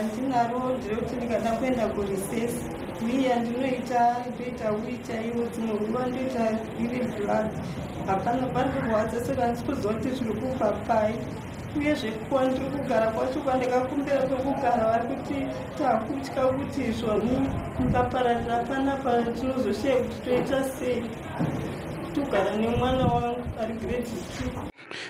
Ndinaro nderekuti ndikada kuenda kurecess, wii yandinoita ndoita wii chaiwo, dzimwe nguva ndoita iri blood. Hapana pari kurwadza, saka handisi kuziva kuti zviri kubva pai. Uyezve kwandiri kugara kwacho, kwandakakumbira kwekugara, vari kuti takutya kuti zvoni mukapararira panapa tinozoshaya kuti toita sei. Togara nemwana wangu ari grade 2.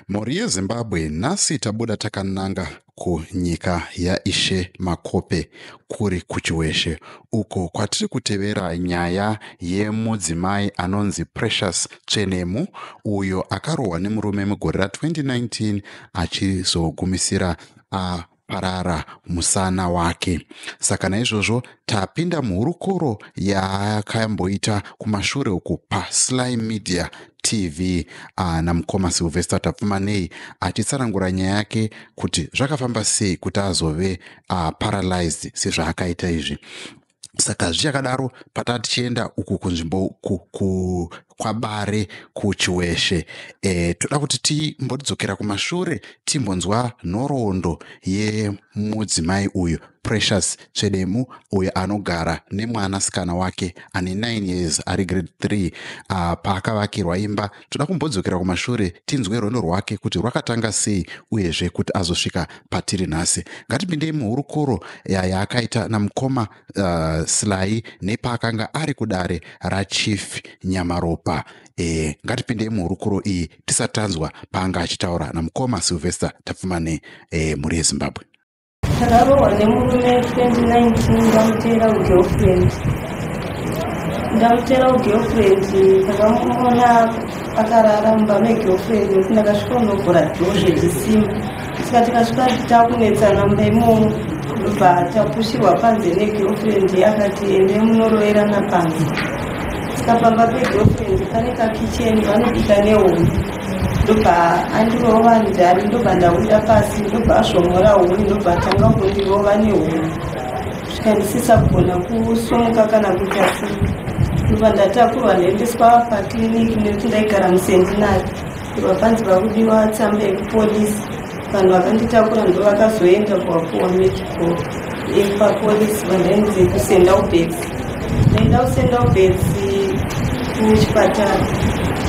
Mhuri yeZimbabwe, nhasi tabuda takananga kunyika yaIshe Makope, kuri kuChiweshe uko kwatiri kutevera nyaya yemudzimai anonzi Precious Tsvenemu, uyo akarohwa nemurume mugore ra2019 achizogumisira aparara musana wake. Saka naizvozvo tapinda muhurukuro yaakamboita kumashure uku paSly Media TV namukoma Sylvester Tapfumanei, achitsanangura nyaya yake kuti zvakafamba sei kuti azove paralyzed sezvaakaita izvi. Saka zvichakadaro, patava tichienda uku kunzvimbo kwaBare kuChiweshe, toda kuti timbodzokera kumashure, timbonzwa nhoroondo yemudzimai uyu, Precious Tsvedemu, uyo anogara nemwanasikana wake ane 9 years, ari grade 3, paakavakirwa imba. Toda kumbodzokera kumashure tinzwe rwendo rwake kuti rwakatanga sei, uyezve kuti azosvika patiri nhasi. Ngatipindei muhurukuro yaakaita namukoma Sly nepaakanga ari kudare raChief Nyamaropa. Ngatipindei muhurukuro iyi tisati tanzwa paanga achitaura namukoma Sylvester Tapfumane. Mhuri yeZimbabwe. Ndakarohwa nemurume 2019, ndamuteera kugirlfriend. Ndamuteera kugirlfriend, ndakamuona akarara mumba megirlfriend, nekuti ndakasvika unovhura door zvechisimba. Saka tikasvika takunetsana mumba imomo, ndobva tapushirwa panze negirlfriend, akati ende munoroverana panze. Saka pamba pegirlfriend pane kakicheni, vanobika nehuni. Ndobva andirova ndari, ndobva ndawira pasi, ndobva azvomora huni, ndobva atanga kundirova nehuni, svika ndisisagona kusumuka kana kuita sei. Ndobva ndatakurwa, ndaendeswa pakliniki, nekuti ndaigara muCentenary. Ndobva panzi pakudiwa tsamba yekupolisi. Vanhu vakanditakura ndo vakazoenda kuvapuwa medical yepapolisi. Vandainzi kuSt Alberts. Ndaenda kuSt Alberts kuchipatara.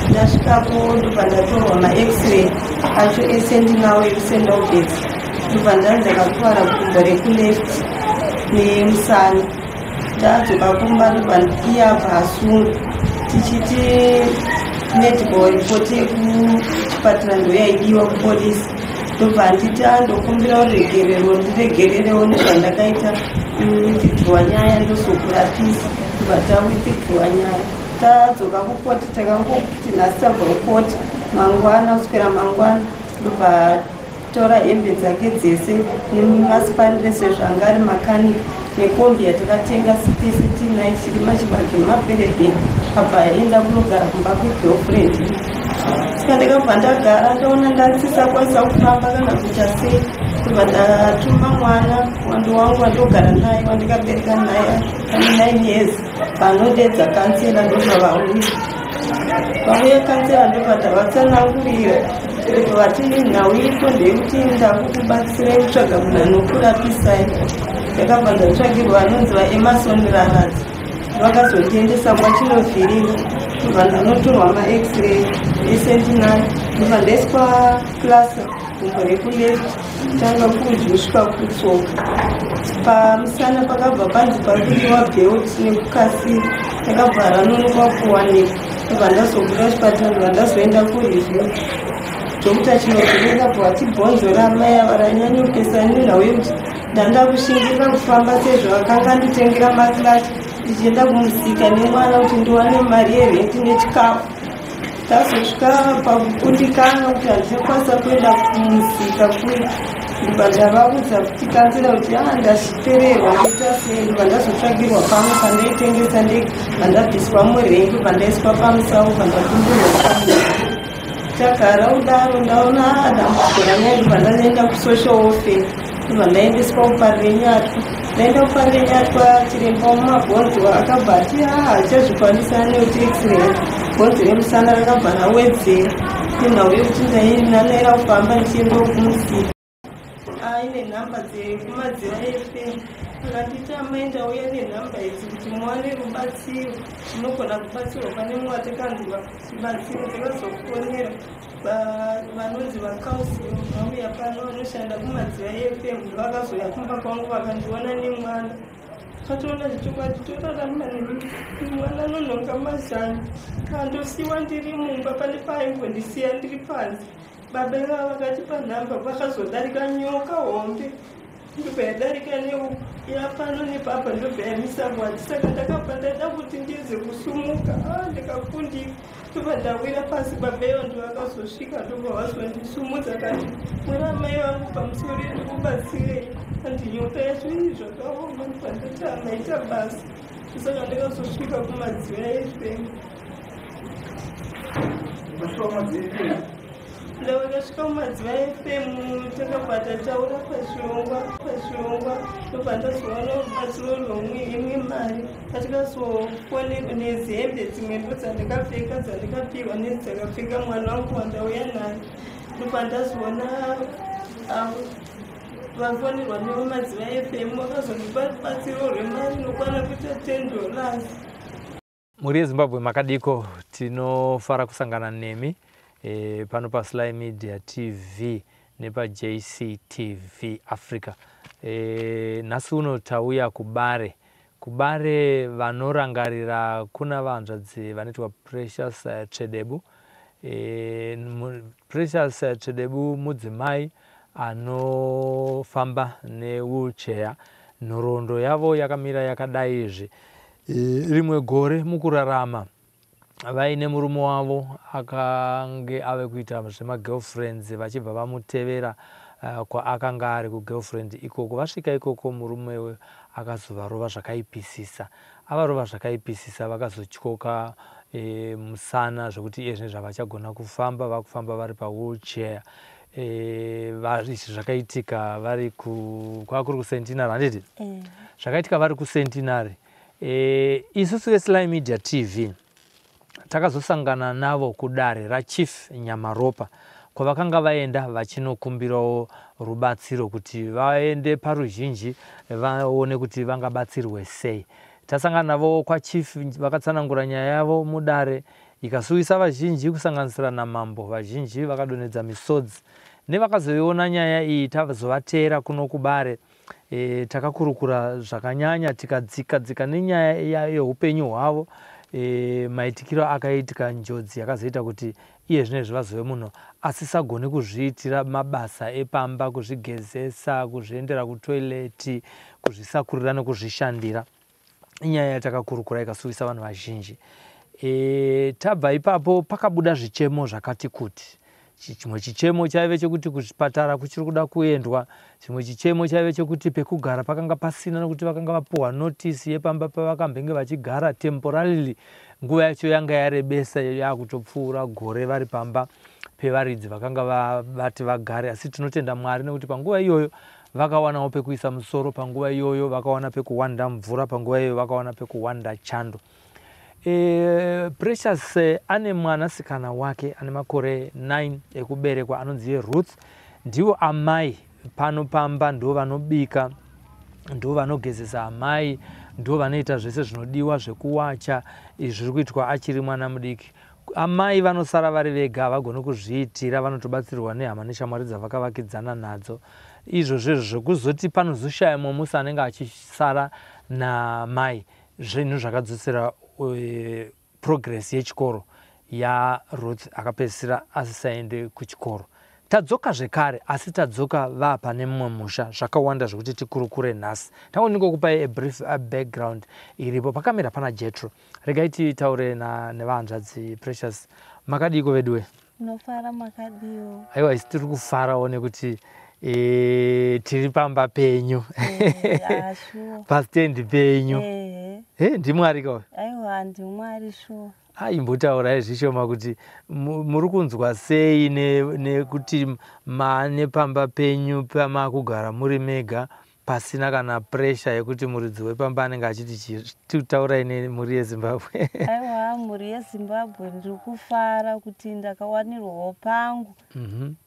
Ndasvikapo, ndobva ndatorwa maX-ray acho ese ndinawo ekuSt Alberts. Ndobva ndanzi ndakakuvara gumbo rekuleft nemusana. Ndadzoka kumba, ndobva iye abva asunga, tichiti medical report yekuchipatara ndo yaidiwa kupolisi. Ndobva handiti andokumbira ruregerero, ndiregererewo nezvandakaita, withdrawa nyaya, ndozokurapisa. Ndobva tawithdrawa nyaya. Tadzoka kukoti, takangoti nhasi tabva kukoti, mangwana, kuswera mangwana, ndobva tora hembe dzake dzese nemasipanire, sezvo anga ari makanika, nekombi yatakatenga tese tinaye, chirima chibage nemaperebheni. Abva aenda kunogara kumba kwegirlfriend. Saka ndakabva ndagara, ndaona ndasisakwanisa kufamba kana kuita sei. Ndobva ndatuma mwana wandi wangu wandogara naye, wandikabereka naye, ane 9 years, vanodedza councillor. Ndobva vauya, vauya councillor, ndobva ndavatsanangurira. Vati nhau iripo ndeyekuti ndakukubatsirai kutsvaga munhu anokurapisai. Ndakabva ndatsvagirwa anonzi vaEmason Raradzi. Vakazondiendesa kwaChinovhiringa. Ndobva ndanotorwa maX-ray ese ndinayo. Ndobva ndaiswa plaster gumbo rekuleft, tanga kudyi kusvika kutsoka. Pamusana pakabva panzi parikudiwa belt nekukasira, takabva ranonoka kuwanikwa. Ndobva ndazobuda chipatara, ndobva ndazoenda kureview. Doctor Chinovhiringa bva vati bhonzo ramai ava ranyanyopesana nenhau yekuti ndanda kushingirira kufamba, sezvo vakanga nditengera maclutch, ndichienda kumusika nemwana kuti ndiwane mari yerenti nechikafu. Tazosvika pakukundikana kuti handichakwanisa kuenda kumusika kuya. Ndobva ndavaudza kuti councillor kuti a ndasvipererwa, ndoita sei? Ndobva ndazotsvagirwa pamwe pandaitengesa ndega, bva ndabviswa murengi, bva ndaiswa pamusawo, bva ndadumburwa pamusika. Tagara kudaro, ndaona dambudziko ranyaya, ndobva ndaenda kusocial welfare. Ndobva ndaendeswa kuParirenyatwa. Ndaenda kuParirenyatwa, chiremba wemumabhonzo akabva ati a hachazvikwanisa nekuti x-ray bhonzo remusana rakabva rawedzera nenhau yekuti ndainanaira kufamba ndichiendawo kumusika. Aine nhamba dzekuMadziva FM, akanditi, "Amai, ndauya nenhamba idzi kuti muwane rubatsiro, munogona kubatsirwa." Pane mumwe watakanzwa chibatsiro, takazofonera vanonzi vakausi, vauya pano, vanoshanda kuMadziva FM. Vakazouya kumba kwangu, vakandiona nemwana. Katoona zvechokwadi torarama nemwana anonhonga mazhani. Kandosiwa ndiri mumba, pane paaimbondisiya ndiri panze. Baba ivava vakatipa nhamba, vakazodarika nyoka hombe, ndobva yadarika yapano nepapa, ndobva yamisa bwati. Saka ndakabva ndada kuti ndiedze kusumuka, a ndikakundika, ndobva ndawira pasi. Baba ivo ndo vakazosvika, ndobva vazondisumudza, kati, "Muri amai vangu, pamusoro, ndikubatsirei." Andi nyoka yacho ii zvakaoma. Ndobva ndati, "Amaita basa." Saka ndakazosvika kuMadziva FM. Ndakasvika kuMadziva FM, takabva tataura pachirongwa, ndobva ndazowana rubatsiro rwemwe mari. Patikazofone nezihembe dzimwe, ndo dzandakapfeka, dzandakapiwa nedzakapfeka mwana wangu wandauya naye. Ndobva ndazoona vafonerwa neMadziva FM, vakazondipa rubatsiro rwemari inokwana kuita $10. Mhuri yeZimbabwe, makadiko? Tinofara kusangana nemi pano paSly Media TV nepaJCTV Africa. Nhasi uno tauya kuBare. KuBare vanorangarira kuna vanzvadzi vanoitwa Precious Tsvedebu. Precious Tsvedebu mudzimai anofamba newheelchair. Nhoroondo yavo yakamira yakadai izvi. Rimwe gore mukurarama vaine murume wavo akange ave kuita zvemagirlfriends, vachibva vamutevera kwaakanga ari kugirlfriend ikoko. Vasvika ikoko, murume akazovarova zvakaipisisa. Avarova zvakaipisisa, vakazotyoka musana, zvokuti iye zvino zvavachagona kufamba, vakufamba vari pawheelchair. Izvi zvakaitika vari kwakuri kuCentenary, handiti? Zvakaitika vari kuCentenary. Isusu veSly Media TV takazosangana navo kudare raChief Nyamaropa, kwavakanga vaenda vachinokumbirawo rubatsiro kuti vaende paruzhinji vaone kuti vangabatsirwe sei. Tasangana navo kwaChief, vakatsanangura nyaya yavo mudare, ikasuwisa vazhinji, kusanganisira namambo. Vazhinji vakadonhedza misodzi nevakazoiona nyaya iyi. Tazovateera kuno kuBare. Takakurukura zvakanyanya, tikadzika dzika nenyaya yeupenyu hwavo, maitikiro akaitika njodzi yakazoita kuti iye zvinezvi vazove munhu asisagoni kuzviitira mabasa epamba, kuzvigezesa, kuzviendera kutoilet, kuzvisakurira nekuzvishandira. Inyaya yatakakurukura ikasuwisa vanhu vazhinji. Tabva ipapo, pakabuda zvichemo zvakati kuti. Chimwe chichemo chaive chekuti kuzvipatara kuchiri kuda kuendwa. Chimwe chichemo chaive chekuti pekugara pakanga pasina, nekuti vakanga vapuhwa notice yepamba pavakambenge vachigara temporarily. Nguva yacho yanga yarebesa, yakutopfuura gore vari pamba pevaridzi vakanga vati vagare. Asi tinotenda Mwari nekuti panguva iyoyo vakawanawo pekuisa musoro, panguva iyoyo vakawana pekuwanda mvura, panguva iyoyo vakawana pekuwanda chando. Precious ane mwanasikana wake ane makore 9 ekuberekwa anonzi Ruth. Ndivo amai pano pamba, ndo vanobika, ndo vanogezesa amai, ndo vanoita zvese zvinodiwa zvekuwacha. Izvi zviri kuitwa achiri mwana mudiki. Amai vanosara vari vega, havagoni kuzviitira, vanotobatsirwa nehama neshamwari dzavakavakidzana nadzo. Izvozvo izvo zvekuzoti panozoshaya mumwe musi anenge achisara namai, zvinhu zvakadzosera progress yechikoro yaRuth, akapedzisira asisaende kuchikoro. Tadzoka zvekare, asi tadzoka vapa nemumwe musha. Zvakawanda zvekuti tikurukure nhasi. Tango ndingokupai a brief background iripo pakamira pana Jetro. Regai titaure nevahanzvadzi Precious. Makadiko veduwe? Unofara, makadiwo? Aiwa, isi tiri kufarawo nekuti tiri pamba penyu, pastendi penyu. NdiMwari ka? Aiwa, ndiMwari, sure. Aimbotaurai zvishoma kuti muri kunzwa sei nekuti maane pamba penyu pamakugara muri mega. Pasina kana pressure yekuti muridzi wepamba anenge achiti titaurai nemhuri yeZimbabwe. Aiwa, mhuri yeZimbabwe, ndiri kufara kuti ndakawanirwawo pangu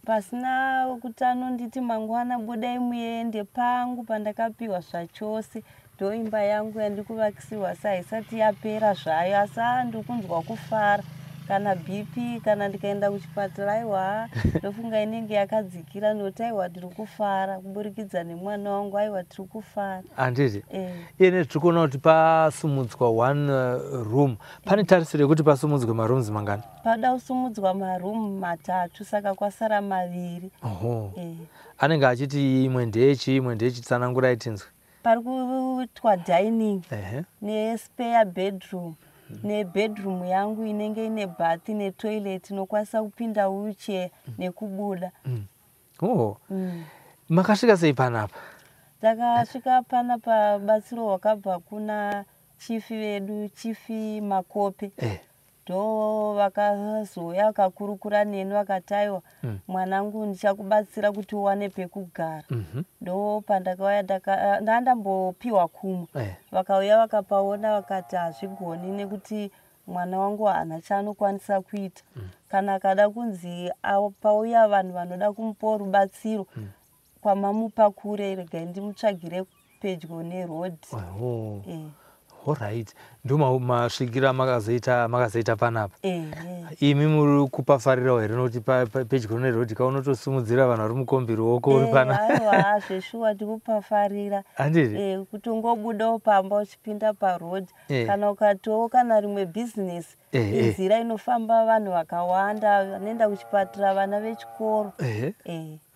pasina kuti anonditi mangwana budai muende. Pangu pandakapiwa zvachose, ndo imba yangu yandikuvakisirwa, asi haisati yapera zvayo, asi aa ndiri kunzwa kufara. Kana BP, kana ndikaenda kuchipatara, aiwa, ndofunga inenge yakadzikira, nokuti aiwa, ndiri kufara kuburikidza nemwana wangu. Aiwa, tiri kufara. Handiti? Eh. Iye tiri kuona kuti pasumudzwa one room. Pane tarisiro yekuti pasumudzwe marooms mangani? Pada kusumudzwa marumu 3, saka kwasara 2. Oho. Eh. Anenge achiti imwe ndeyechi, imwe ndeyechi, tsanangurai tinzwe. Pari kuitwa dining nespare bedroom, nebedroom yangu inenge ine bath netoilet inokwanisa kupinda wheelchair nekubuda. Oh. Makasvika sei panapa? Takasvika panapa batsiro rwakabva kuna chief vedu, Chief Makope. Ndo vakazouya vakakurukura neni, vakati, "Aiwa, mwanangu, ndichakubatsira kuti uwane pekugara." Ndo pandakauya. Ndandambopiwa kumwe. Vakauya vakapaona, vakati hazvigoni nekuti mwana wangu haana chaanokwanisa kuita. Kana akada kunzi pauya vanhu vanoda kumupawo rubatsiro, kwamamupa kure, regai ndimutsvagire pedyo nerodhi. Oh. Eh. Alright, ndo masvikiro amakazoita panapa? Eh. Imi muri kupafarirawo here, nokuti pedyo nerodhi kaunotosimudzira vanhu vari mukombi ruoko uri pana? Aiwa, zveshuwa tikupafarira. Handiti? Eh, kuti ungobudawo pamba uchipinda parodhi, kana ukatiwo kana rimwe bhizinesi, inzira inofamba vanhu vakawanda, vanoenda kuchipatara, vana vechikoro. Eh.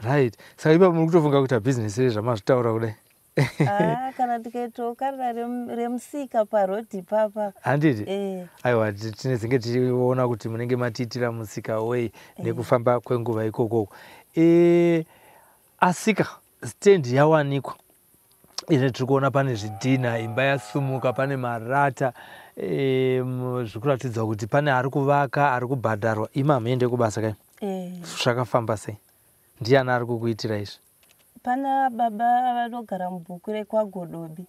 Right, saka ipapo muri kutofunga kuita bhizinesi rezvamazvitaura kudai? Ah, kana tikaitawo kana remusika parodhi ipapa. Handiti? Eh. Aiwa, tinezenge tichiona kuti munenge matiitira musika wei nekufamba kwenguva ikokoko. Asika stendi yawanikwa ine, tiri kuona pane zvidhina, imba yasumuka, pane marata, zviri kuratidza kuti pane ari kuvaka ari kubhadharwa. Imi hamuende kubasa kai? Eh. Zvakafamba sei? Ndiani ari kukuitira izvi? Pana baba vanogara mubhuku rekwaGodobi,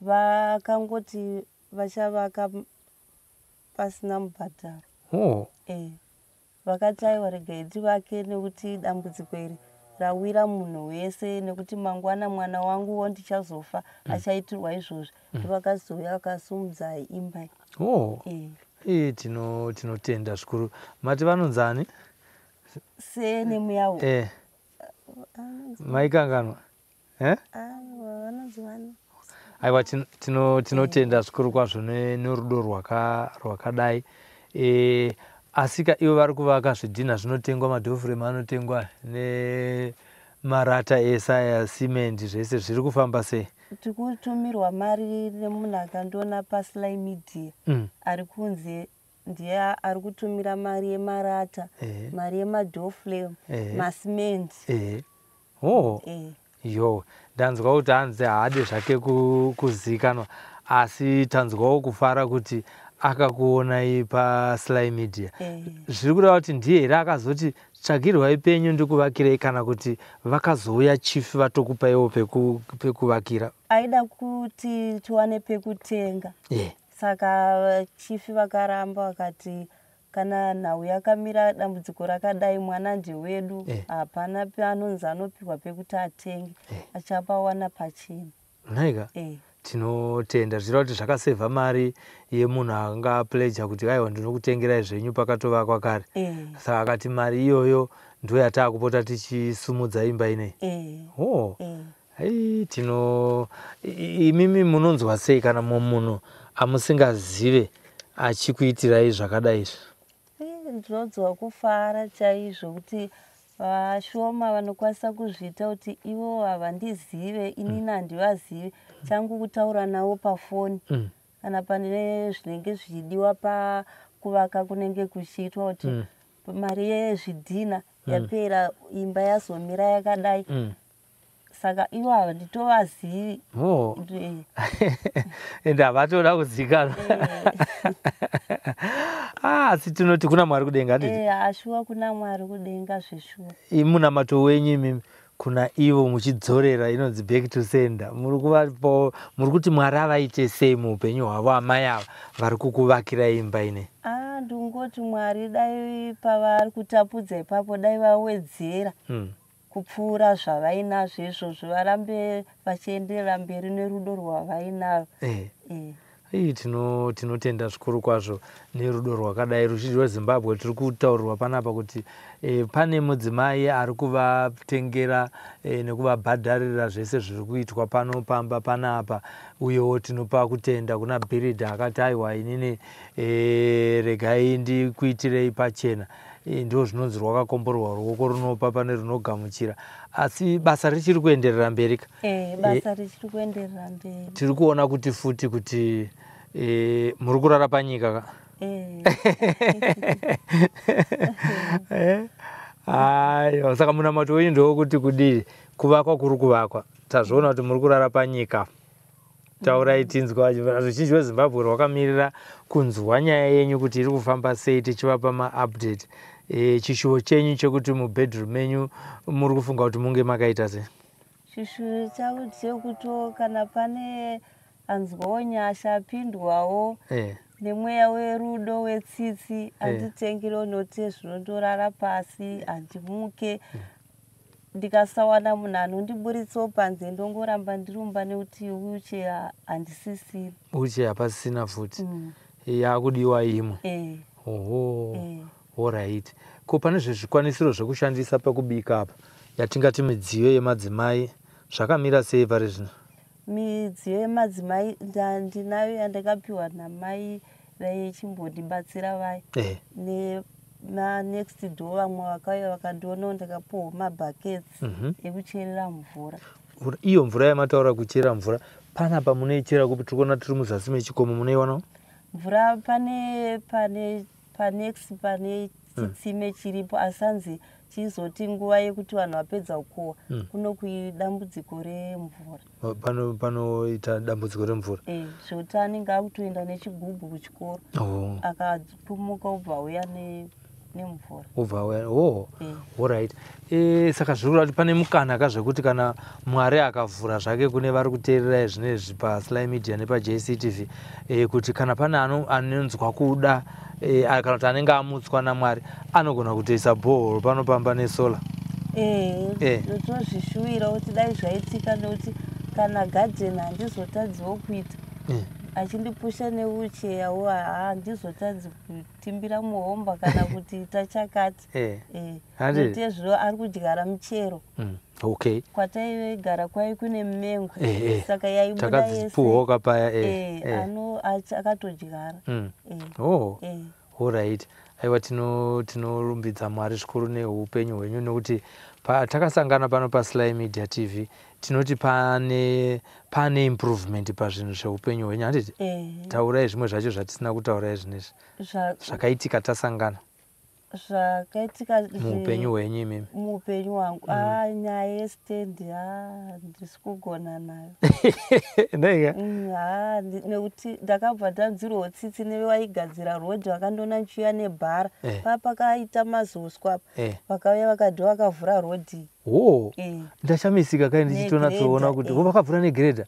vakangoti vachavaka pasina mubhadharo. Oh. Eh. Vakati, "Aiwa, regai tivake nekuti dambudziko iri rawira munhu wese, nekuti mangwana mwana wanguwo ndichazofa achaitirwa izvozvi." Ndovakazouya vakasumudza imba iyi. Oh. Eh. Tinotenda zvikuru. Mati vanonzani? Senemuyawo. Maikanganwa, eh? Vanonzi vani? Aiwa, tinotenda zvikuru kwazvo nerudo rwakadai. Asika ivo vari kuvaka, zvidhina zvinotengwa, madoorframe anotengwa, nemarata ese aya, simendi, zvese zviri kufamba sei? Tikutumirwa mari nemunhu akandiona paSly Media. Ari kunze, ndiye ari kutumira mari yemarata, mari yemadoorframe, masimendi. Oh. Eh. Yo, ndanzwa kuti hanzi haadi zvake kuzikanwa, asi tanzwawo kufara kuti akakuonai paSly Media. Eh. Zviri kureva kuti ndiye here akazoti tsvagirwai penyu ndikuvakirei, kana kuti vakazouya chief vatokupaiwo pekuvakira? Aida kuti tiwane pekutenga. Saka chief vakaramba, vakati kana nhau yakamira dambudziko rakadai, mwana ndewedu, hapana anonzi anopiwa pekuti atenge, achapawana pachena. Nhaika. Tinotenda. Zvichireva kuti zvakasevha mari yemunhu anga apledger kuti, "Aiwa, ndinokutengerai zvenyu pakatovakwa kare." Saka akati mari iyoyo ndo yataakupota tichisumudza imba inei. Oh. Ai, tino imimi munonzwa sei kana munhu amusingazive achikuitirai zvakadai izvi? Ndinonzwa kufara chaizvo kuti vashoma vanokwanisa kuzviita, kuti ivo havandizive, inini handivazive, changu kutaura navo pafoni kana pane zvinenge zvichidiwa pakuvaka kunenge kuchiitwa, kuti mari yezvidhina yapera, imba yazomira yakadai. Saka ivo handitovazivi. Oh. Ende havatoda kuzikanwa. Ah, asi tinoti kuna Mwari kudenga, handiti? Ashuwa, kuna Mwari kudenga zveshuwa. Munamato wenyu imimi kuna ivo muchidzorera inonzi back to sender? Muri kuvapo, muri kuti Mwari avaite sei muupenyu hwavo amai ava vari kukuvakira imba ine? Ndingoti Mwari dai pavari kutapudza ipapo dai vawedzera kupfuura zvavainazvo izvozvo, varambe vachienderera mberi nerudo rwavainaro. Tinotenda zvikuru kwazvo nerudo rwakadai. Ruzhinji rweZimbabwe, tiri kutaurirwa panapa kuti pane mudzimai ari kuvatengera nekuvabhadharira zvese zviri kuitwa pano pamba panapa. Uyewo tinopa kutenda kuna bhiridha akati aiwa, inini regai ndikuitirei pachena. Ndo zvinonzi rwakakomborerwa ruoko runopa pane runogamuchira. Asi basa richiri kuenderera mberi ka? Basa richiri kuenderera mberi. Tiri kuona kuti futi kuti muri kurara panyika ka? Aiwa, saka munamato wenyu ndewokuti kudii? Kuvakwa kuri kuvakwa, tazviona kuti muri kurara panyika. Taurai tinzwa. Ruzhinji rweZimbabwe rwakamirira kunzwa nyaya yenyu kuti iri kufamba sei, tichivapa maupdate. Chishuwo chenyu chekuti mubedroom menyu muri kufunga kuti munge makaita sei? Chishuwo changu chekuti kana pane anzwawo nyasha, apindwawo nemweya werudo wetsitsi, anditengerewo, nokuti zvinondorara pasi handimuke. Ndikasawana munhu anondiburitsawo panze, ndongoramba ndiri mumba nekuti wheelchair handisisiri. Wheelchair hapasisina futi? Yakudiwa imwe? Eh. Oho. Eh. Alright, ko pane zvezvikwanisiro zvekushandisa pekubika apa, yatingati midziyo yemadzimai, zvakamira sei pari zvino? Midziyo yemadzimai ndinayo yandakapiwa namai vaichimbondibatsira vaya nemanext door. Vamwe vakauya vakandionawo, ndakapiwawo mabhaketsi ekucherera mvura. Iyo mvura yamataura kuchera mvura panapa, munoichera kupi? Tiri kuona tiri muzasi mechikomo, munoiwanawo? Mvura pane panext pane chitsime chiripo, asi chizoti nguva yekuti vanhu vapedza kukohwa, kuno kuidambudziko remvura. Panoita dambudziko remvura? Zvekuti anenge akutoenda nechigubhu kuchikoro. Akapumuka obva auya nemvura. Ubva auya. Oh. Alright, saka zviri kureva kuti pane mukana kazvekuti kana Mwari akavhura zvake kune vari kuteererai zvinezvi paSly Media nepaJCTV, kuti kana pane anonzwa kuda kana kuti anenge amutswa naMwari, anogona kutoisa borehole pano pamba nesolar. Tozvishuwira kuti dai zvaitika, nekuti kana gadheni handizotadziwo kuita. Achindipusha newheelchairwo, handizotadzi kutimbira muhomba kana kuti ita chakati. Nekuti zvino ari kudyara michero. Kwataigara kwai kune mumengo. Saka yaibuda yese. Takadzipuhwoka paya. Akatodyara. Oh. Alright, aiwa, tinorumbidza Mwari zvikuru neupenyu hwenyu, nekuti patakasangana pano paSly Media TV, tinoti pane improvement pazvinhu zveupenyu hwenyu, handiti? Taurai zvimwe zvacho zvatisina kutaurai zvinezvi, zvakaitika tasangana. Zvakaitika muupenyu hwenyu imimi. Muupenyu hwangu, nyaya yestendi handisi kugona nayo. Ndaiga. Nekuti ndakabva ndanzwirwawo tsitsi nevaigadzira rodhi, vakandiona ndichiuya nebhara. Pakaita mazoswa apa, vakauya vakadhi vakavhura rodhi. Oh. Ndashamisika kai ndichitonatsoona kuti vakavhura negiredha.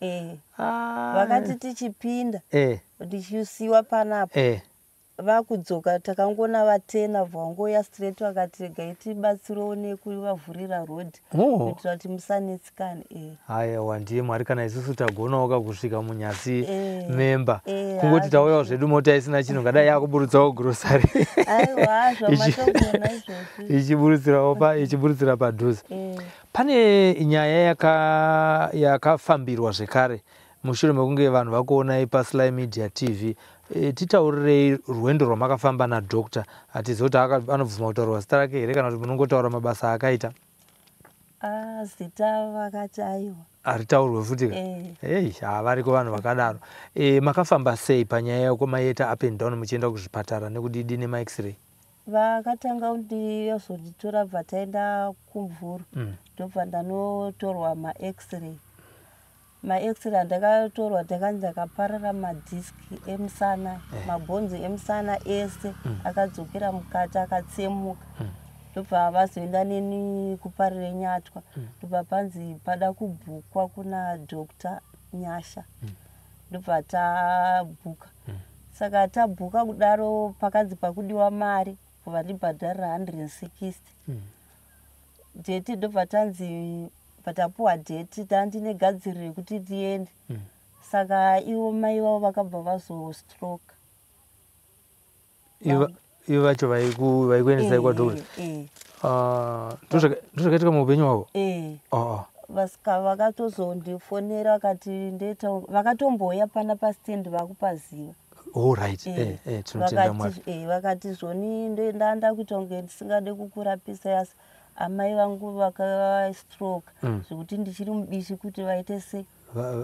Vakati tichipinda, ndichisiwa panapa, vakudzoka takangona vatena, vangoya straight, vakati regai tibatsirewo nekuvavhurira rodhi kuitira kuti musanetsikane. Aiwa, ndiye Mwari. Kana isusu tagonawo kakusvika munyasi memba, kungoti tauyawo zvedu mota isina chinhu, ngadai yakuburutsawo grocery. Aiwa, zvamatogona izvozvi. Ichiburutsirawo ichiburutsira padhuze. Pane nyaya yakafambirwa zvekare mushure mekunge vanhu vakuonai paSly Media TV. Titaurirei rwendo rwamakafamba nadoctor. Hatizivi kuti anobvuma kutaurwa zita rake here, kana kuti munongotaura mabasa akaita. Zita vakati aiwa. Haritaurwe futi ka? Ei, havariko vanhu vakadaro. Makafamba sei panyaya yako maiita up and down muchienda kuzvipatara nekudidi nemax-ray? Vakatanga kundiyozonditora, bva taenda kuMvuru, ndobva ndanotorwa max-ray. Max-ray andakatorwa, ndakanzi ndakaparara madhiski emusana, mabhonzo emusana ese akadzokera mukati, akatsemuka. Ndobva vazoenda neni kuParirenyatwa. Ndobva panzi pada kubhukwa kuna Dr Nyasha. Ndobva tabhuka. Saka tabhuka kudaro, pakanzi pakudiwa mari, bva ndibhadharira 160. Date, ndobva tanzi patapuwa date, tandine gadziriro yekuti tiende. Saka ivo mai vavo vakabva vazostroke. Ivo vacho vaikuendesai kwadoctor? Ndozvakaitika muupenyu hwavo? Eh. Oh. Vasika vakatozondifonera, vakati ndoita, vakatomboya pana pastand vakupaziva. All right. Tinotenda Mwari. Vakati zvoni ndanda kuita kunge ndisingade kukurapisa, asi amai vangu vakastroke zvekuti ndichiri mubishi kuti vaite sei.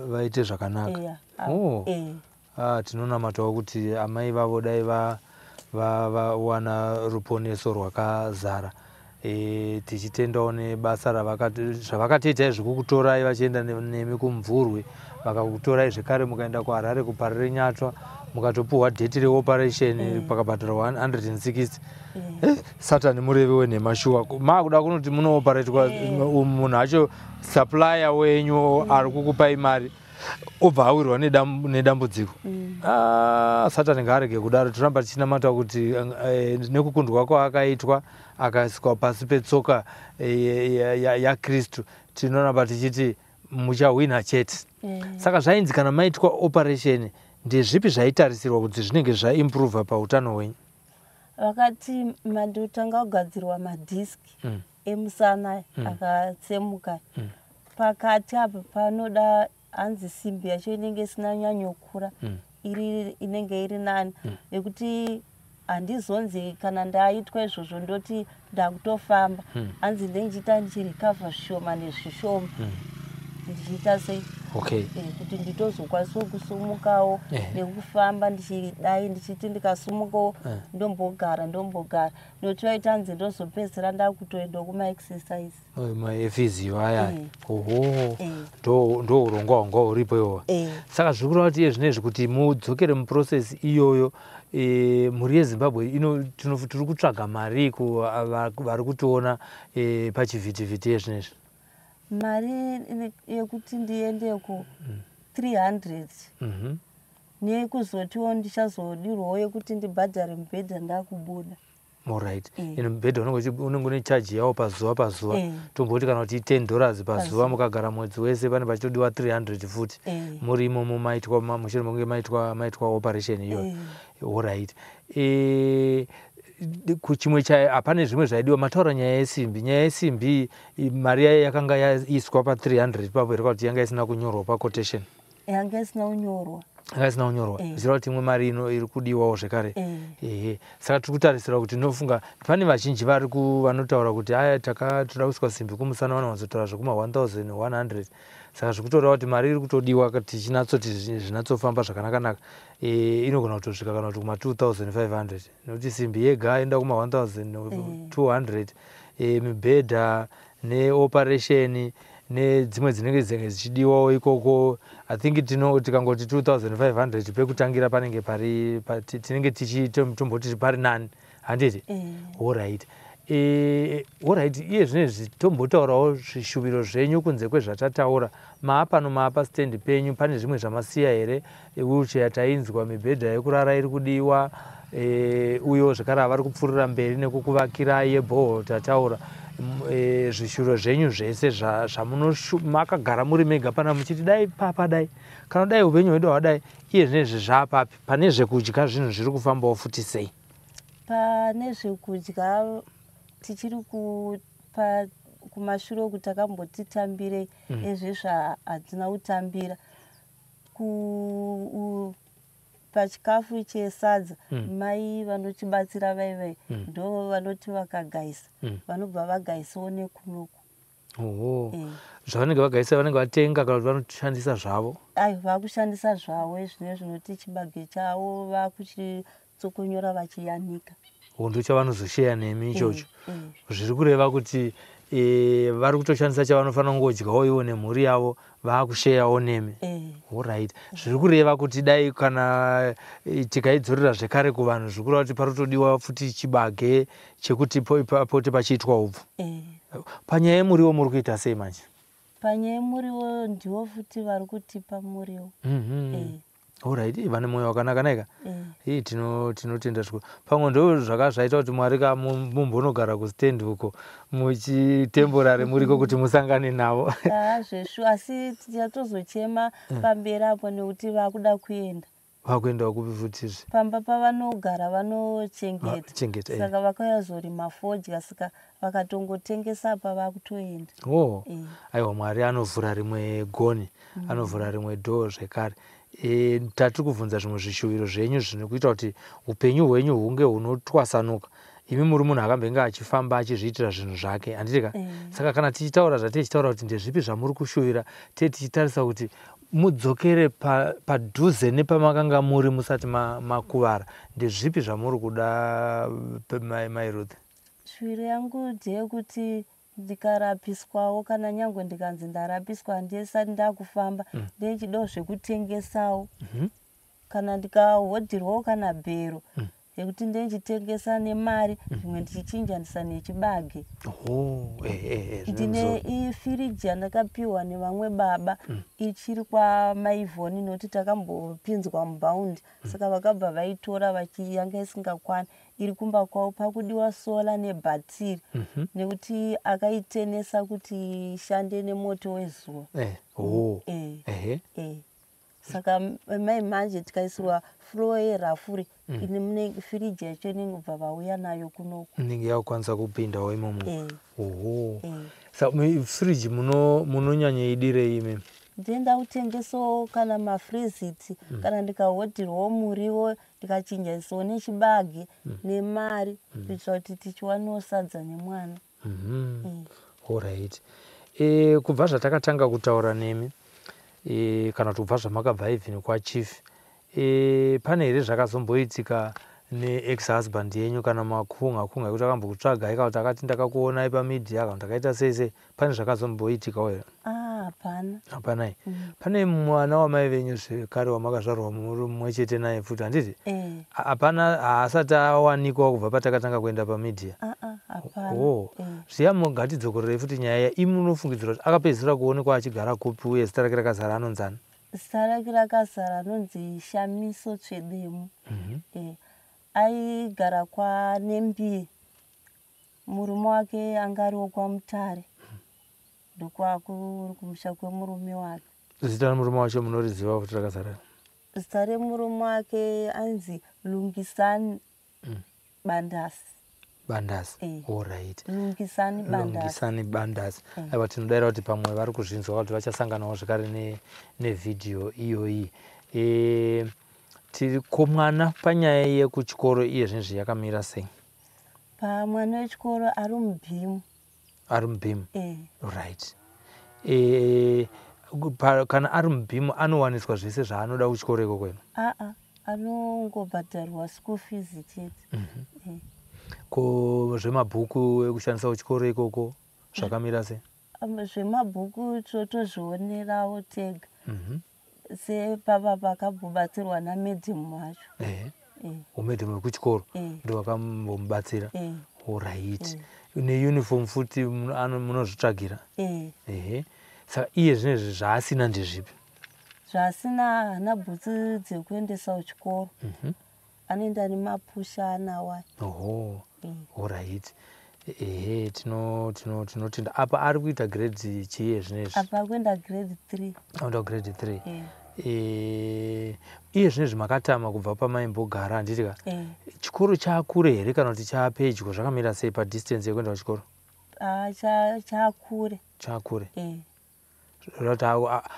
Vaite zvakanaka. Eya. Oh. Eh. Ah, tinonamatawo kuti amai vavo dai vawana ruponeso rwakazara. Tichitendawo nebasa zvavakatoita zvekukutorai vachienda nemi kuMvurwi, vakakutorai zvekare mukaenda kuHarare kuParirenyatwa, mukatopuhwa date reoperation, pakabhadharwa 160. Satani murevi wenhema shuwa. Maakuda kunoti munooperatwa, munhu acho supplier wenyu ari kukupai mari obva awirwa nedambudziko. Ah, Satani ngaarege kudaro. Toramba tichinamata kuti nekukundwa kwaakaitwa akaiswa pasi petsoka yaKristu, tinoramba tichiti muchahwina chete. Saka zvainzi kana maitwa operation, ndezvipi zvaitarisirwa kuti zvinenge zvaimprova pautano hwenyu? Vakati mandotanga kugadzirwa madhiski emusana akatsemuka pakati apa, panoda hanzi simbi yacho inenge isina nyanyokura, iri inenge iri nani, yekuti handizonzi kana ndaitwa izvozvo ndoti ndakutofamba. Hanzi ndindichiita ndichirecover zvishoma nezvishoma, ndichiita sei, kuti nditozokwanisawo kusumukawo nekufamba ndichidai, ndichiti ndikasumukawo ndombogara, ndombogara, nokuti vaita hanzi ndozopedzisira ndakutoendawo kumaexercise. Maphysio aya? Oho. Eh. Ndo urongwa hwanga huripo iwowa. Saka zviri kureva kuti iye zvinezvi kuti mudzokere muprocess iyoyo, mhuri yeZimbabwe tiri kutsvaga mari vari kutiona pachivhitivhiti yezvinezvi. Mari yekuti ndiendeko 300, nekuzotiwo ndichazodirwawo yekuti ndibhadhare mubhedha ndakubuda. Alright. Ine mubhedha unenge une chaji yawo pazuva pazuva. Tomboti kana kuti $10 pazuva, mukagara mwedzi wese pane pachitodiwa 300 futi. Muri imomo maitwa mushure mekunge maitwa operation iyoyo. Alright. Chimwe cha hapane zvimwe zvaidiwa? Mataura nyaya yesimbi. Nyaya yesimbi, mari yayo yakanga yaiswa pa300 ipapo here, kuti yanga isina kunyorwa paquotation? Yanga isina kunyorwa. Yanga isina kunyorwa. Zvichireva kuti imwe mari ino iri kudiwawo zvekare. Ehe, saka tiri kutarisira kuti nofunga pane vazhinji vari vanotaura kuti aya toda kuiswa simbi kumusana, vanowanzotaura zvekuma 1100. Saka zvikutoreva kuti mari iri kutodiwa tichinatsoti zvinatsofamba zvakanaka-naka, inogona kutosvika kana kuti kuma 2500, nekuti simbi yega inoda kuma 1200, mibhedha neoperation nedzimwe dzinenge dzichidiwawo ikoko. I think tikangoti 2500 pekutangira panenge pari tinenge tichitomboti pari nani, handiti? Alright. Alright, iye zvinezvi tombotaurawo zvishuviro zvenyu kunze kwezvatataura. Maapano maapa stand penyu, pane zvimwe zvamasiya here? Wheelchair tainzwa, mibhedha yekurara iri kudiwa, uyewo zvekare havari kupfuurira mberi nekukuvakirai yeborehole tataura. Zvishuviro zvenyu zvese zvamakagara muri mega pana muchiti dai papa dai kana dai upenyu hwedu hwadai, iye zvinezvi zvapapi? Pane zvekudya, zvinhu zviri kufambawo futi sei? Pane zvekudya tichiri kumashure uku takamboti tambirei. Ezvezvi hatina kutambira pachikafu chesadza. Mai vanotibatsira vaivai ndo vanoti vakagaisa, vanobva vagaisawo nekunoku. Oho. Zvavanenge vagaisa vanenge vatenga kana kuti vanoshandisa zvavo? Ai, vakushandisa zvavo zvine zvinoti chibage chavo vakuchitsokonyora vachiyanika. Ndo chavanozosheya nemi ichocho? Eh. Zviri kureva kuti Vari kutoshandisa chavanofanira kungodyawo ivo nemhuri yavo, vaakusheyawo nemi. Alright, zviri kureva kuti dai kana tikaidzorera zvekare kuvanhu, zviri kureva kuti pari kutodiwa futi chibage chekuti pote pachiitwa upfu. Panyaya yemuriwo muri kuita sei manje? Panyaya yemuriwo ndiwo futi vari kutipa muriwo. Alright, vane mwoyo wakanaka naika. Ii, tinotenda zvikuru. Pamwe ndo zvakazvaita kuti Mwari ka mumbonogara kustendi uko muchitemporary muriko kuti musangane navo. Zveshu, asi tichatozochema pamberi apo nekuti vakuda kuenda. Vakuendawo kupi futizve? Pamba pavanogara vanochengeta. Chengeta. Saka vakauya zorima fodya, saka vakatongotengesa apa vakutoenda. Oh. Aiwa, Mwari anovhura rimwe goni, anovhura rimwe dhoo zvekare. Tatiri kubvunza zvimwe zvishuviro zvenyu zvinokuita kuti upenyu hwenyu hunge hunotwasanuka. Imi muri munhu akambenge achifamba achizviitira zvinhu zvake, handiti ka? Saka kana tichitaura zvatichitaura kuti ndezvipi zvamuri kushuvira, tee tichitarisa kuti mudzokere padhuze nepamakanga muri musati makuvara, ndezvipi zvamuri kuda, Mai Ruth? Shuviro yangu ndeyekuti ndikarapiswawo, kana nyangwe ndikanzi ndarapiswa handisati ndakufamba, ndendichidawo zvekutengesawo, kana ndikahodhirwawo kana bhero yekuti ndendichitengesa nemari, zvimwe ndichichinjanisa nechibage. Zvine Ndine musoro. ifiriji yandakapiwa nevamwe baba, ichiri kwamaivhoni, nokuti takambopinzwa mubhaundi, saka vakabva vaitora yanga isingakwani. Iri kumba kwavo, pakudiwa solar nebhatiri, nekuti akaitenesa kuti ishande nemoto wezuva. Oh. Saka mai manje tikaisirwa floor yerafuri ine mune firiji yacho, inenge bva vauya nayo kunoku. Inenge yakukwanisa kupindawo imomo. Oho. Eh. Sa firiji munonyanyoidirei imi? Ndinoenda kutengesawo kana mafreezits, kana ndikahodhirwawo muriwo, ndikachinjanisawo nechibage nemari, kuitira kuti tichiwanawo sadza nemwana. Alright, kubva zvatakatanga kutaura nemi, kana kuti kubva zvamakabva even kwachief, pane here zvakazomboitika neex husband yenyu, kana makunga kunga ekuti akambokutsvagai, kana kuti akati ndakakuonai pamedia, kana kuti akaita sei sei? Pane zvakazomboitikawo here? Ah, hapana. Hapanai. Pane mwana wamai venyu zvekare wamakazvarwa muri mumwe chete naye futi, handiti? Eh. Hapana, haasati awanikwa kubva patakatanga kuenda pamedia? Ah, ah, hapana. Oh. Zviya ngatidzokorerei futi nyaya iya. Imi munofungidzira kuti akapedzisira kuonekwa achigara kupi, uye zita rake rakazara anonzani? Zita rake rakazara anonzi Shamiso Tsvedemu. Aigara kwaNembiye, murume wake anga ariwo kwaMutare, ndokwakuri kumusha kwemurume wake. Zita remurume wacho munoriziva futi rakazara? Zita remurume wake anzi Lungisani Bandasi. Bandasi. Eh. Alright. Lungisani Bandasi. Lungisani Bandasi. Aiwa, tinodayira kuti pamwe vari kuzvinzwa, kuti vachasanganawo zvekare nevhidhiyo iyoyi. Tiri ko mwana panyaya yekuchikoro iye zvinezvi yakamira sei? Pamwana wechikoro ari mubhimu. Ari mubhimu? Eh. Right, kana ari mubhimu anowaniswa zvese zvaanoda kuchikoro ikoko ino? Aa, anongobhadharwa school fees chete. Ko zvemabhuku ekushandisa kuchikoro ikoko zvakamira sei? Zvemabhuku totozvionerawo tega, sepapa pakambobatsirwa namadam wacho. Umadam wekuchikoro? Eh. Ndo vakambomubatsira? Eh. Alright, neuniform futi munozvitsvagira? Eh. Ehe, saka iye zvinezvi zvaasina ndezvipi? Zvaasina, haana bhutsu dzekuendesa kuchikoro. Anoenda nemapusha anawa. Oho. Alright, ehe, tinotenda. Apa ari kuita grade chii zvinezvi? Apa akuenda grade 3. Anoenda grade 3? Eh. Iye zvinezvi makatama kubva pamaimbogara, handiti ka? Eh. Chikoro chaakure here kana kuti chaapedyo? Zvakamira sei padistance yekuenda kuchikoro? Ah, chaakure. Chaakure? Eh. Zvoreva kuti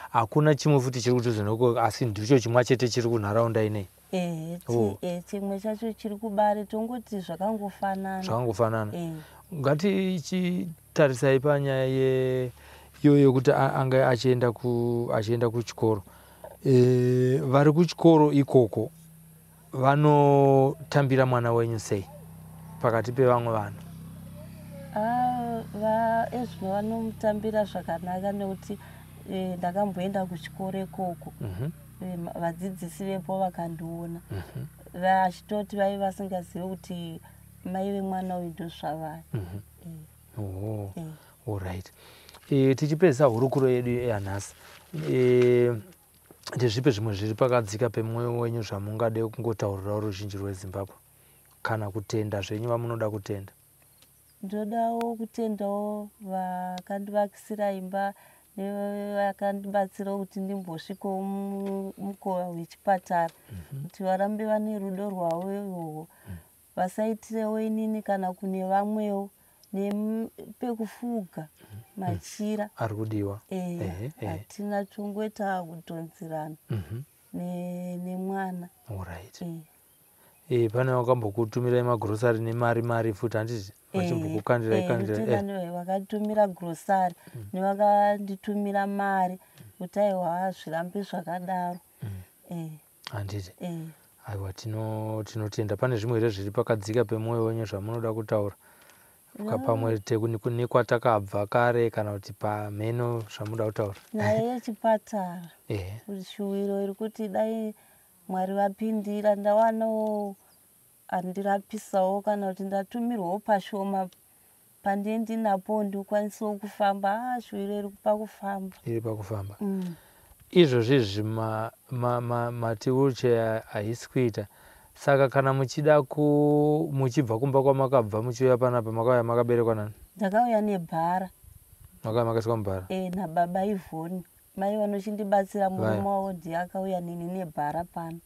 hakuna chimwe futi chiri kudhuze noko, asi ndicho chimwe chete chiri kunharaunda inei? Eh, Oh. chimwe chacho chiri kuBare, tongoti zvakangofanana. Zvakangofanana. Eh. Ngatichitarisai panyaya iyo yekuti anga achienda kuchikoro. Vari kuchikoro ikoko vanotambira mwana wenyu sei pakati pevamwe vanhu? Ah, Ezvino vanomutambira zvakanaka nekuti ndakamboenda kuchikoro ikoko. Vadzidzisi vepo vakandiona vachitoti vaive vasingazivi kuti mai vemwana uyu ndozvavari. Alright, tichipedzisa hurukuro yedu yanhasi, ndezvipi zvimwe zviri pakadzika pemwoyo wenyu zvamungade kungotaurirawo ruzhinji rweZimbabwe, kana kutenda zvenyu vamunoda kutenda? Ndodawo kutendawo vakandivakisira imba nevakandibatsirawo kuti ndimbosvikawo mukova wechipatara, kuti varambe vane rudo rwavo irworwo, vasaitirewo inini kana kune vamwewo, nepekufuga machira ari kudiwa. Hatina, tongoita kudhonzerana nemwana. Alright. Pane vakambokutumirai magrosari nemari mari futi, handiti? Vachimbokukandirai kandira. Vakatumira grosari nevakanditumira mari kuti aiwa, zvirambe zvakadaro. Handiti? Aiwa, tinotenda. Pane zvimwe here zviri pakadzika pemwoyo wenyu zvamunoda kutaura, pamwe nekwatakabva kare kana kuti pamheno zvamunoda kutaura? Nyaya yechipatara, shuwiro iri kuti dai Mwari vapindira, ndawanawo andirapisawo kana kuti ndatumirwawo pashoma pandee ndinapo, ndikwanisawo kufamba. Shuwiro iri pakufamba. Iri pakufamba. Izvozvi izvi mati wheelchair haisi kuita, saka kana muchida ku muchibva kumba kwamakabva muchiuya panapa, makauya makaberekwa nani? Ndakauya nebhara. Makauya makaiswa mubhara? E, nababa Ivhoni. Mai vanochindibatsira, murume wavo ndiye akauya neni nebhara pano.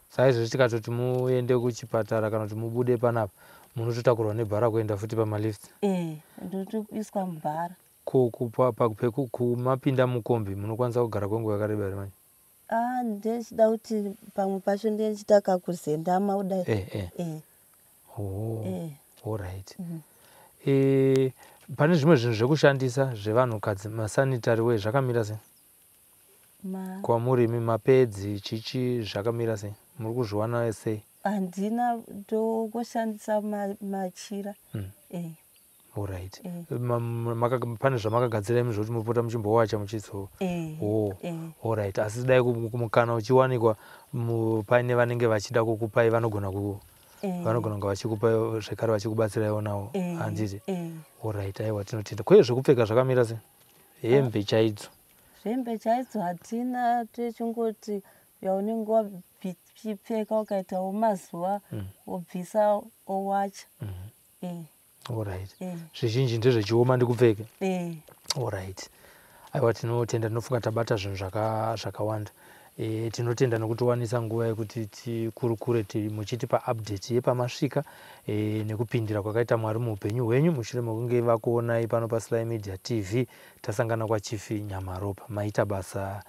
Saizvozvi tikatoti muende kuchipatara kana kuti mubude panapa, munototakurwa nebhara kuenda futi pamalift? E, ndotoiswa mubhara. Kumapinda mukombi munokwanisa kugara kwenguva yakareba here manje? Ah, ndechida kuti pamwe pacho ndechida kakuzendama kudai. Oh, alright. Pane zvimwe zvinhu zvekushandisa zvevanhukadzi, masanitary wear, zvakamira sei kwamuri imi? Mapedzi, chichi, zvakamira sei? Muri kuzviwana sei? Handina, ndongoshandisa machira. Alright. Pane zvamakagadzira imi zvokuti mupota muchimbowacha muchizo? Oh, alright. Asi dai mukana uchiwanikwa, paine vanenge vachida kukupai, vanogona ku vanogona kunge vachikupai zvekare, vachikubatsiraiwo nawo, handiti? Alright, aiwa, tinotenda. Kweye zvekupfeka zvakamira sei, hembe chaidzo? Zvembe chaidzo hatina, techingoti yaunenge wachipfeka ukaitawo mazuva wobvisa owacha. Alright. Zvizhinji ndezvechioma ndikupfeke. Alright, aiwa, tinotenda. Tinofunga tabata zvinhu zvakawanda. Tinotenda nekutiwanisa nguva yekuti tikurukure, muchitipa update yepamasvika nekupindira kwakaita Mwari muupenyu hwenyu mushure mekunge vakuonai pano paSly Media TV. Tasangana kwaChief Nyamaropa. Maita basa,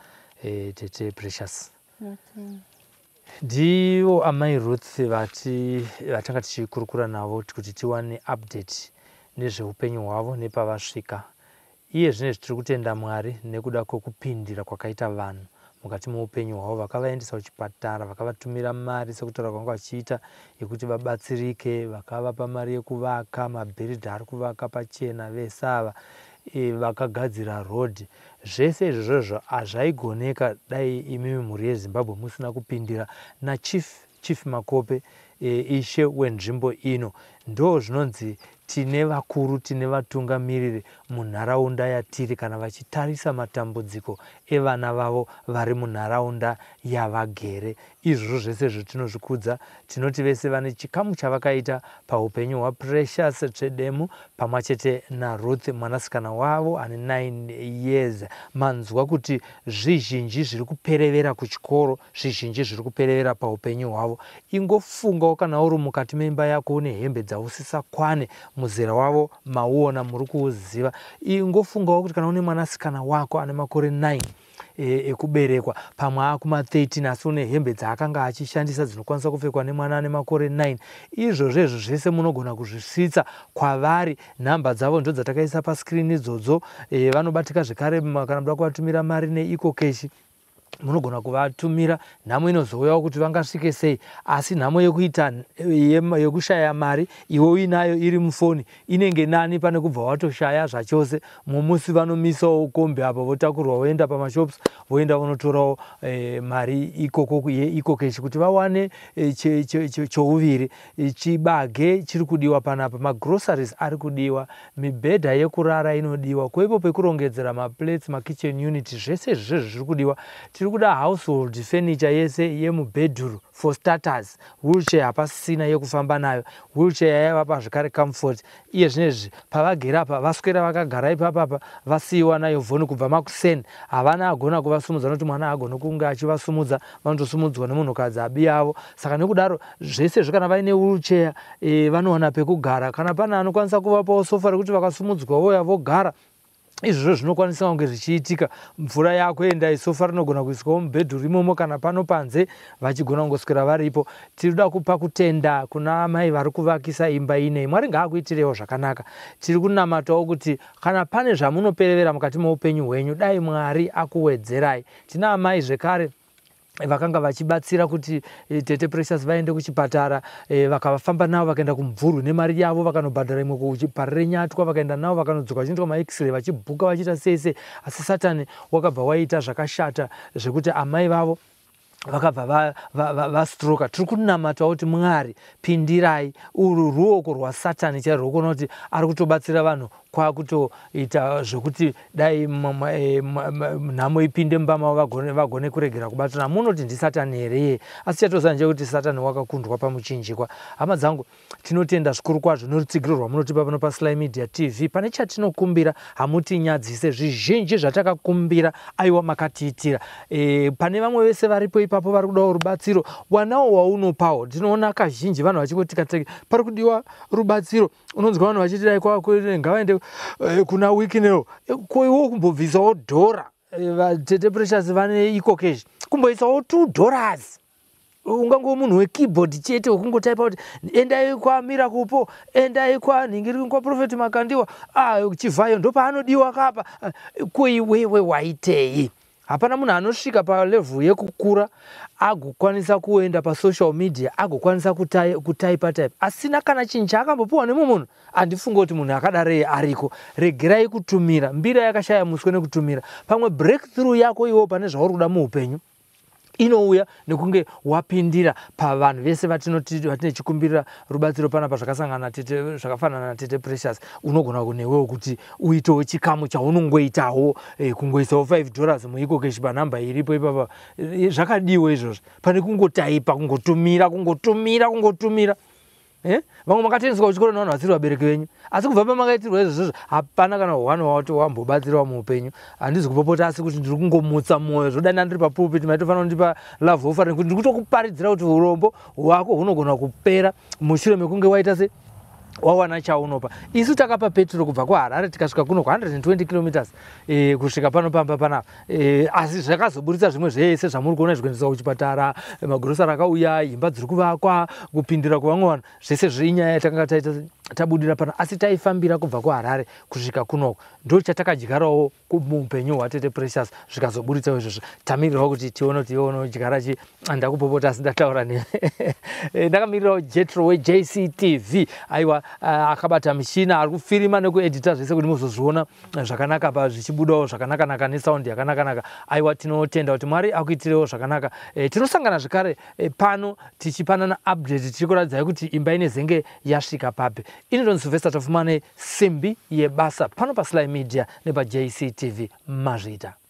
tete Precious. Ndivo amai Ruth vati vatanga tichikurukura navo kuti tiwane update nezveupenyu hwavo nepavasvika iye zvinezvi. Tiri kutenda Mwari nekuda kwekupindira kwakaita vanhu mukati meupenyu hwavo, vakavaendesa kuchipatara, vakavatumira mari sekutaura kwanga vachiita yekuti vabatsirike, vakavapa mari yekuvaka, mabhiridha ari kuvaka pachena vese ava, vakagadzira rodhi. Zvese izvozvozvo hazvaigoneka dai imimi mhuri yeZimbabwe musina kupindira naChief, Chief Makope, ishe wenzvimbo ino. Ndo zvinonzi tine vakuru, tine vatungamiriri munharaunda yatiri kana vachitarisa matambudziko evana vavo vari munharaunda yavagere. Izvozvo zvese izvo tinozvikudza. Tinoti vese vane chikamu chavakaita paupenyu hwaPrecious Tsvedemu pamwe chete naRuth, mwanasikana wavo ane 9 years. Manzwa kuti zvizhinji zviri kuperevera kuchikoro, zvizhinji zviri kuperevera paupenyu hwavo. Ingofungawo kana uri mukati meimba yako une hembe dzausisakwane, muzera wavo mauona, muri kuuziva. Ingofungawo kuti kana une mwanasikana wako ane makore 9 ekuberekwa, pamwe akuma13, asi une hembe dzaakanga achishandisa dzinokwanisa kupfekwa nemwana ane makore 9. Izvozvo izvo zvese munogona kuzvisvitsa kwavari. Nhamba dzavo ndo dzatakaisa paskirini idzodzo. Vanobatika zvekare kana muda kuvatumira mari neEcoCash. Munogona kuvatumira. Nhamo inozouyawo kuti vangasvike sei, asi nhamo yekuita yekushaya mari iwe uinayo iri mufoni inenge nani pane kubva watoshaya zvachose. Mumusi vanomisawo kombi apo, votakurwa voenda pamashops, voenda vonotorawo mari ikoko yeEcoCash kuti vawane chouviri. Chibage chiri kudiwa panapa, magroceries ari kudiwa, mibhedha yekurara inodiwa, koipo pekurongedzera maplates, makitchen unit, zvese izvi zvezvo zviri kudiwa. Tiri kuda household furniture yese yemubhedhuru. For starters, wheelchair hapasisina yekufamba nayo. Wheelchair yaivapa zvekare comfort. Iye zvinezvi pavagere apa, vaswera vakagara ipapapa, vasiyiwa nayo vhoni kubva makuseni. Havana agona kuvasumudza nokuti mwana haagoni kunge achivasumudza, vanotosumudzwa nemunhukadzi abi yavo. Saka nekudaro zvese izvo, kana vaine wheelchair vanowana pekugara. Kana pane anokwanisa kuvapawo sofa rekuti vakasumudzwa voya vogara, izvozvo zvinokwanisa kunge zvichiitika. Mvura yakuenda, isofa rinogona kuiswawo mubhedhuru imomo kana pano panze, vachigona kungoswera varipo. Tiri kupa kutenda kuna mai vari kuvakisa imba inei. Mwari ngaakuitirewo zvakanaka. Tiri kunamatawo kuti kana pane zvamunoperevera mukati meupenyu hwenyu, dai Mwari akuwedzerai. Tina amai zvekare vakanga vachibatsira kuti Tete Precious vaende kuchipatara, vakavafamba navo vakaenda kuMvurwi nemari yavo, vakanobhadhara imwe kuParirenyatwa, vakaenda navo vakanodzoka vachiitwa maX-ray, vachibhuka, vachiita sei sei. Asi Satani wakabva waita zvakashata zvekuti amai vavo vakabva vastroka. Tiri kunamatawo kuti Mwari pindirai. Urwu ruoko rwaSatani chairwo, rwokuona kuti ari kutobatsira vanhu kwakutoita zvekuti dai nhamo ipinde mumba mavo, vagone kuregera kubatana. Munoti ndisatani here iye? Asi chatoziva ndechekuti Satani wakakundwa pamuchinjikwa. Hama dzangu, tinotenda zvikuru kwazvo nerutsigiro rwamunotipa pano paSly Media TV. Pane chatinokumbira, hamutinyadzise. Zvizhinji zvatakakumbira, aiwa, makatiitira. Pane vamwe vese varipo ipapo vari kudawo rubatsiro, wanawo waunopawo. Tinoona kazhinji vanhu vachingoti pari kudiwa rubatsiro, unonzwa vanhu vachiti dai ngavaende kuna Wicknell. Ko iwo kumbobvisawo dhora? Tete Precious vane EcoCash, kumboisawo $2. Ungangove munhu wekeyboard chete wekungotaipa kuti endai kwaMiracle, endai kwanhingiri, kwaProphet Makandiwa, ah, Chivhayo ndopaanodiwa kapa. Ko iwewe waitei? Hapana munhu anosvika palevel yekukura agokwanisa kuenda pasocial media, agokwanisa kutaipa taipa asina kana chinhu chaakambopiwa nemumwe munhu. Handifungi kuti munhu akadarei ariko. Regerai kutumira mbira yakashaya muswe nekutumira. Pamwe breakthrough yako iwewo pane zvauri kuda muupenyu inouya nekunge wapindira pavanhu vese vatine chikumbirira rubatsiro panapa. Zvakasangana tete, zvakafanana natete Precious, unogona kunewewo kuti uitewo chikamu chaunongoitawo, kungoisawo $5 muEcoCash panhamba iripo ipapa. Zvakadiwo izvozvo pane kungotaipa, kungotumira, kungotumira, kungotumira. Vamwe makatoendeswa kuchikoro nevanhu vasiri vabereki venyu, asi kubva pamakaitirwa izvozvozvo hapana kana one wati wambobatsirawo muupenyu. Handizi kupopota, asi kuti ndiri kungomutsa mwoyo. Zvodai ndiri papulpit, maitofanira kundipa love offering kuti ndiri kutokuparidzira kuti urombo hwako hunogona kupera mushure mekunge waita se wawana chaunopa. Isu takapa petro kubva kuHarare tikasvika kuno ku120 kilometers, kusvika pano pamba panapa, asi zvakazoburitsa zvimwe zvese zvamuri kuona, zvikuendeswa kuchipatara, magurosari akauya, imba dziri kuvakwa, kupindira kuvamwe vanhu, zvese zviinyaya yatakanga taita tabudira pano. Asi taifambira kubva kuHarare kusvika kunoko, ndo chatakadyarawo muupenyu hwatete Precious, zvikazoburitsawo izvozvo. Tamirirawo kuti tione kuti iwe unodyara chi. Ndakupopota, asi ndataura ne ndakamirirawo Jetro weJCTV. Aiwa, akabata mishina, ari kufirima nekuedhita zvese kuti muzozviona zvakanaka pa zvichibudawo zvakanaka-naka nesaundi yakanaka-naka. Aiwa, tinotenda kuti Mwari akuitirewo zvakanaka. Tinosangana zvekare pano tichipanana update, tichikuratidzai kuti imba inezenge yasvika papi. Inodonzi Sylvester Tafumane, simbi yebasa, pano paSly Media nepaJCTV. Mazvita.